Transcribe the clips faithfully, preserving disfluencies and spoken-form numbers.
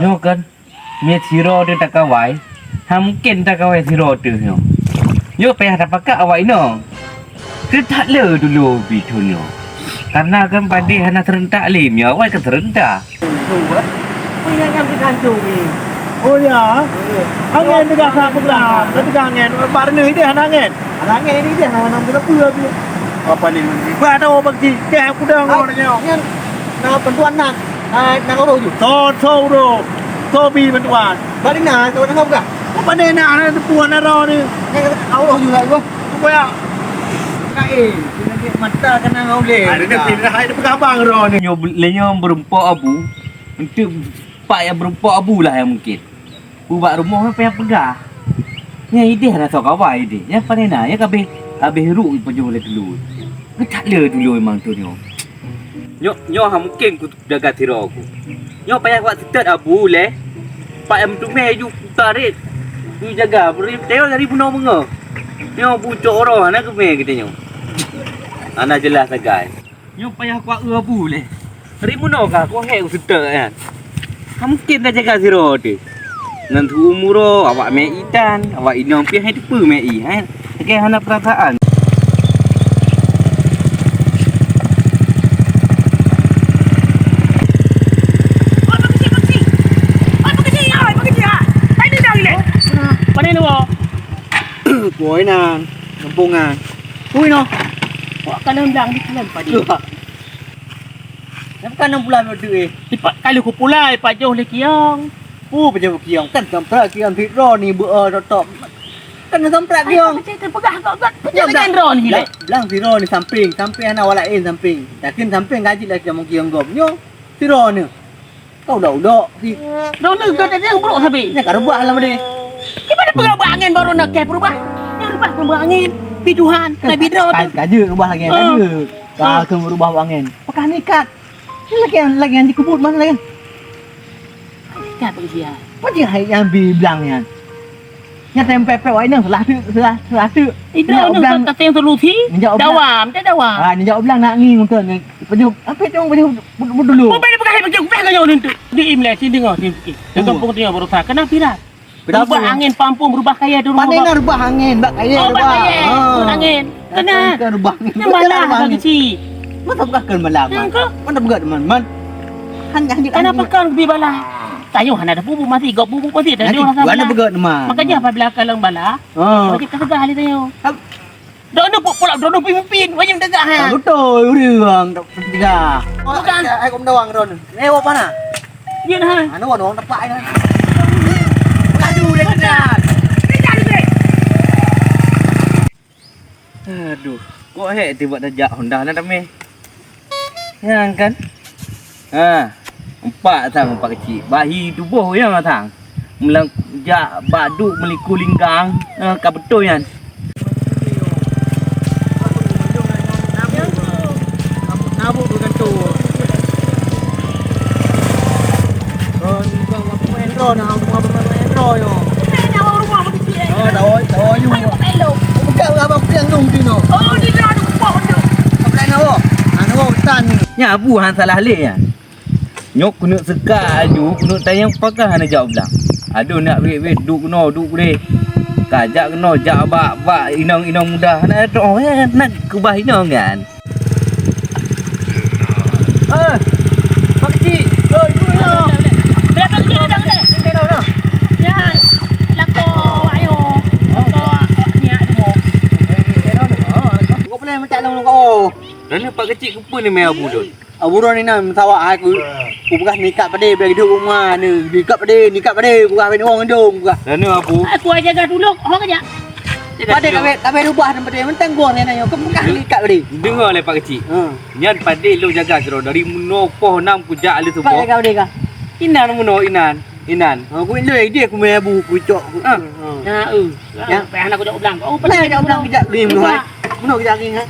Nyoe kan, miet sidroe teuh takawai, hana mungken takawai sidroe teuh nyoe. Nyoe payah tapakat awak inong. Keu that le dulu pih thon nyoe. Karena kan padé hana seurentak lé, meunyoe awai kan seurentak. Oh ya, angén teuga sa peugah, teuga angén, bak reuneuh idéh hana angén. Hana angén idéh, hana, hana meuteupeu pih. Apa ni? Bah tahu bagi, keh kudang orang nyoe. Nyan, na bantuan nak, na, na uroe ju. So, so uroe. So bi bantuan. Bak di na, so na peugah. Apa ni nak, na teupuan na roh ni. Nyan uroe ju lah, gua. Supaya kain, kena dia mata kena uleh. Ada dia pindah, ada peugah abang roh ni. Nyoe, lé nyoe beureumpok abu. Enteuk Pak nyang beureumpok abu lah nyang mungken. Bak rumoh payah peugah. Nyan idéh hana soe kawan idéh. Nyan pane na, nyan ka abéh, ka abéh ruk pajoh lé tulô. Geutak le tulô memang tu nyoe. Nyoe, nyoe hana mungken kujaga sidroe ku. Nyoe payah kuat seutôt abu lé. Pak nyang meuteumé ju kutarit. Kujaga, beri teo dari bunoe meungoh. Nyoe bucok roh hana keumé geutanyoe. Hana jeulaih sagai. Nyoe payah kuak eu abu lé. Ri meunoe ka kuhek u seutôt nyan. Hana mungken tajaga sidroe teuh. Nan siumu droe awak mé itan, awak inong pih hai teupeu mé i, hai. Lagèe hana peurasaan. Oi, pakeuci, pakeuci. Oi, pakeuci, oi, pakeuci, ah. Hai ni dah ilek. Pane ni, Wo? Kuoi nan, kampongan. Ui noh. Wak kalon blang di kalon padi. Tuh, Pak. Kenapa kan enam bulan berduit? Ipat kali ku pulai, Pak Joh le kiong. Oh, Pak Joh kiong. Kan sampai kiong sidroe ni beu, eh, totop. Kan sampai kiong. Cek terpeugah kok gat. Pejabat kan drone ni le. Blang sidroe ni samping, samping hana wala lain samping. Yakin samping gaji lah kiong kiong gom. Nyo, sidroe ni. Kau udah-udah si. Droeneuh ka teuka brok sabe. Nyan ka reubah lam deh. Kiban peugah bak angén baru nak keh peurubah. Nyang reubah pun bak angén. Pi Tuhan, Nabi droe tu. Ka jeuet reubah lagèe nyan, ka jeuet. Ka keu reubah bak angén. Pakah nikat. Ni lagèe, lagèe nyan jikubut masa lagèe. Nikat bak sia. Pati hai nyang bi blang nyan. Nyan tem pepek wai nang salah tu, salah, salah tu. Itu nyak ublang. Tateng solusi. Nyak ublang. Dawam, tak dawam. Ah, nyak ublang nak ngi untuk ni. Pejuh, apa tu pejuh dulu. Oh, pada pegang, pegang, pegang kau tu. Di imlek sini dengar sini. Dengan pung dia berusaha kena viral. Berubah angin pampung, berubah kaya dulu. Pandai nak rubah angin, bak kaya. Oh, bak kaya. Angin. Kena. Rubah angin. Yang balah angin. Masa bukan malam. Mana bukan teman-teman? Hanya hanya. Kenapa kan lebih balah? Tayo hana ada bubuk masih, gak bubuk masih ada. Nanti rasa bukan balah. Bukan teman. Makanya apabila kalang balah, oh, wajib kasegah ali tayo. Dok ni pula dok ni pimpin, wajib tegak ha. Betul, urang dok tegak. Bukan. Hai kau mendawang dok ni. Ni awak mana? Iya nah. Anu orang tepak ni. Laju dia kejar. Kejar dia. Aduh, kok hek tiba tajak Honda na tameh. Nyan kan? Ha, empat sang empat kecil. Bahi tuboh ya sang. Melang jak bak duek meliku linggang. Ha, ka beutôi nyan. Nabuk tu kan tu. Oh, ni kan aku main drone, aku main drone yo. Saya nak rumah begitu eh. Oh, tahu, tahu you. Pegang abang pegang dong sini. Oh, di dalam rumah tu. Apa nak? Anu tan. Nya Abu han salah leh ya. Nyoe keuneuk seukak aju, keuneuk tanyong pakon hana jak u blang. Adoe nak wét-wét duek keunoe, duek keudeh. Ka jak keunoe, jak bak, bak inong-inong muda. Hana troh, eh, nak keubah inong nyan. Eh, Pak Kecik. Oi, duduk dah. Boleh, Pak Kecik, boleh, boleh. Boleh dah, dah. Ya, lakoe awak nyoe. Lakoe awak nyak tu. Kau boleh minta tolong kau. Kerana Pak Kecik keupeue ni mé Abu Dot? Abu droe inan meusawa hai ku. Ku peugah neuikat padé bèk geuduek u ma ni. Neuikat padé, neuikat padé, ku peugah bèk neuwong indong, ku peugah. Laneuk Abu. Aku aja gah tulok, ho kajak. Padé kabeh, kabeh rubah teumpat dia, mentang gor nyan nyoe, ku peugah neuikat padé. Deungoe lé Pak Kecik. Ha. Nyan padé lôn jaga sidroe dari meunoe poh nam kujak lé suboh. Pak jaga padé kah? Inan meunoe, inan. Inan. Ha, ku indoi dia ku meuabu ku cok. Ha. Ha, eh. Ya. Payah nak kujak u blang. Oh, payah jak u blang kejak gini meunoe. Meunoe kejak gini, ha.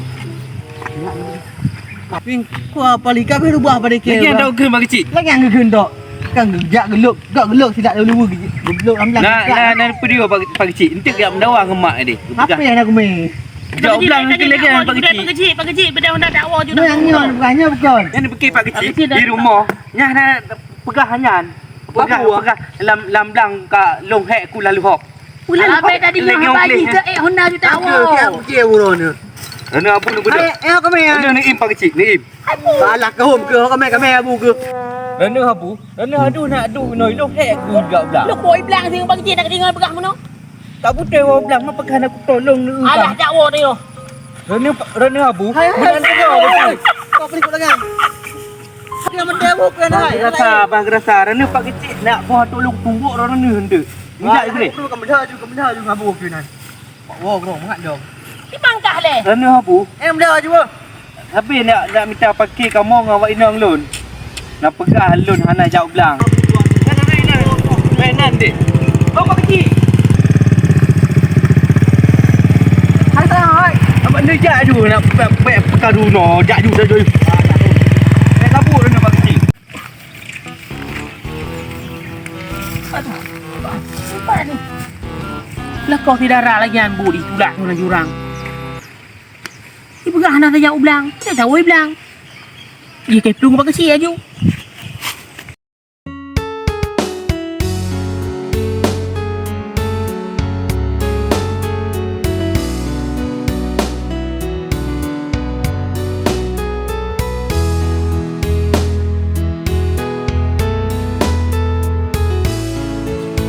Tapi ku apa lika ke rubah pada ke. Lagi ada ke Pak Kecik. Lagi yang gegendok. Kan jak gelok, gak gelok sidak dulu gelok lam blang. Nah, nah, nah, peue dia Pak Kecik. Entek jak mendawa ngon mak dia. Apa yang nak kumai? Jak u blang ke lagi Pak Kecik. Pak Kecik, Pak Kecik, beda Honda dakwa je. Nah, yang ni bukannya bukan. Yang ni Pak Kecik di rumah. Nyah na peugah nyan. Peugah, peugah lam, lam blang ka long hek ku lalu hok. Ulah abang tadi nyoe haba jih ke eh Honda juta awak. Kiang kiang uroe ni. Ana Abu ni beudôh. Eh, eh, kami ya. Ana ni im Pak Kecik, ni im. Salah ke hom ke, kami, kami Abu ke. Ana Abu, ana aduh nak aduh noi long hek ku jak blang. Lu koi blang sing Pak Kecik nak tinggal peugah meunoe. Tak beutôi woe blang, meupeugah na kutolong ni. Alah, jak woe teuh. Rene, rene Abu. Hai, hai, hai. Kau beli kau dengan. Dia mendemu kan hai. Gerasa, bah gerasa. Rene Pak Kecik nak buah tolong tumbuk rene hendak. Minta boleh. Kau kemeda ju, kemeda ju ngabu ke nan. Pak wo bro, mangat dong. Di pangkah leh. Rene Abu. Eh, meda ju. Tapi nak, nak minta pakai kamoe ngon awak inong lôn. Nak peugah lôn hana jak u blang. Mainan deh. Kau Pak Kecik. Hai, hai, hai. Abang ni jak ju nak pe-, pe-, pekaru no, jak ju dah ju. Nak kabur ni Pak Kecik. Aduh, apa ni? Lah kau tidak lagi ambu di tulak tu lagi orang. Ipeugah hana tajak u blang, tajak u blang. Jikeuplung bak keuchik laju.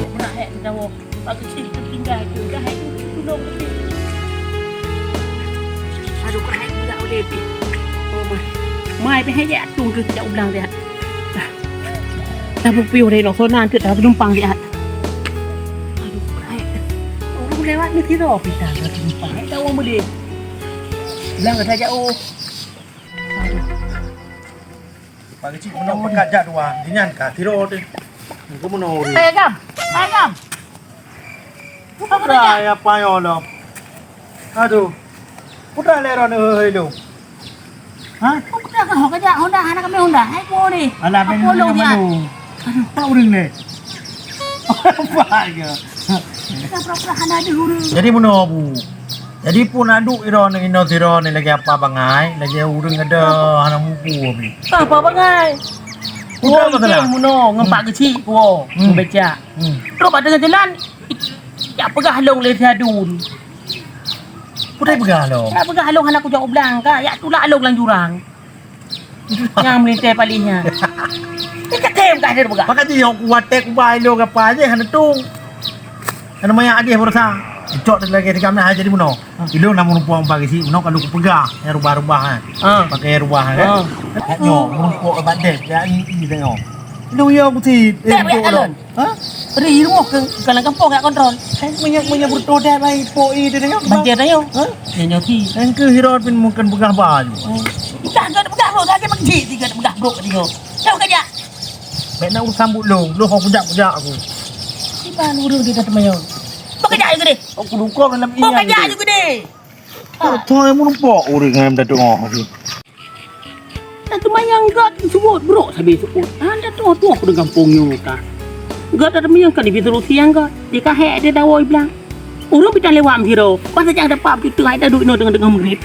Meunan hek meudawoe. Bagus sih, tertinggal tu. Dah hai tu, tulung tu. Aduh, keuhai tidak boleh pi. Oh, mai. Mai pi hai jak tu ke jak u blang dia. Dah. Dah berpiuh deh, nak sona tu dah penumpang dia. Aduh, keuhai. Orang lewat ni kira pi dah penumpang. Hai tahu orang boleh. Blang kata jak oh. Pak Keuchik meunoe peugah jak dua, di nyan ka sidroe teuh. Engkau meunoe ureueng. Hai, Agam. Hai, Agam. Putra ya payo lom. Aduh. Putra lé ron hei lom. Ha? Putra kan ho kajak Honda, hana kami Honda. Hai po ni. Alah, apa lo dia? Aduh, kau ureueng deh. Apa ya? Pura-pura hana ada ureueng. Jadi meunoe, Bu. Jadi pun aduk iro ni, ino siro ni lagèe apa bangai, lagèe ureueng ada hana mupu abi. Ah, apa bangai? Udah masalah. Meunoe ngon Pak Geuchik ko. Hmm. Becak. Hmm. Trok bak teungoh jalan, jak peugah lôn lé si Adun. Peue peugah lôn? Jak peugah lôn hana kujak u blang ka, jak tulak lôn lam jurang. Nyang meulintèe palih nyan. Ni ka tem ka hadir peugah. Maka jih nyang kuat teh kubai lôn gapa jih hana tung. Hana maya adih beurasa. Cok lagèe tiga belas jadi bunoe. Ilôn na meurumpok pagi si bunoe kalau kupeugah, eh, rubah-rubah, eh. Ah. Pakai rubah, eh. Ah. Nyoe meurumpok bak deh, ya i i tengok. Ilôn ya kusi. Eh, tak payah kalon. Ha? Ri rumoh ke, ke dalam kampung dak kontrol. Eh, meunyoe, meunyoe beureutoh deh bai po i tengok. Banjir tengok. Ha? Ya nyoe si. Engke hirot bin mungkin peugah baju. Peugah ke peugah bro, lagi meuji tiga peugah bro tengok. Jauh kerja. Bèk na urusan buet lôn, lôn ho kujak-kujak aku. Kiban ureueng di teumanyong. Bèk kejak juga deh. Aku dukung dalam inyang. Bèk kejak juga deh. Kok thoi meurumpok ureueng ngon datuk ngoh lagi. Dah teumanyong gèt seuôt brok sabe seuôt. Anda tuh tuh aku dengan pong nyoe ka. Gèt dah teumanyong ka di solusi nyang gèt. Di kahek dia dawai bilang. Ureueng pih tan lewat meusidroe, pas sajak dapat beuteupeue hai taduek inoe deungon-deungon meugrib.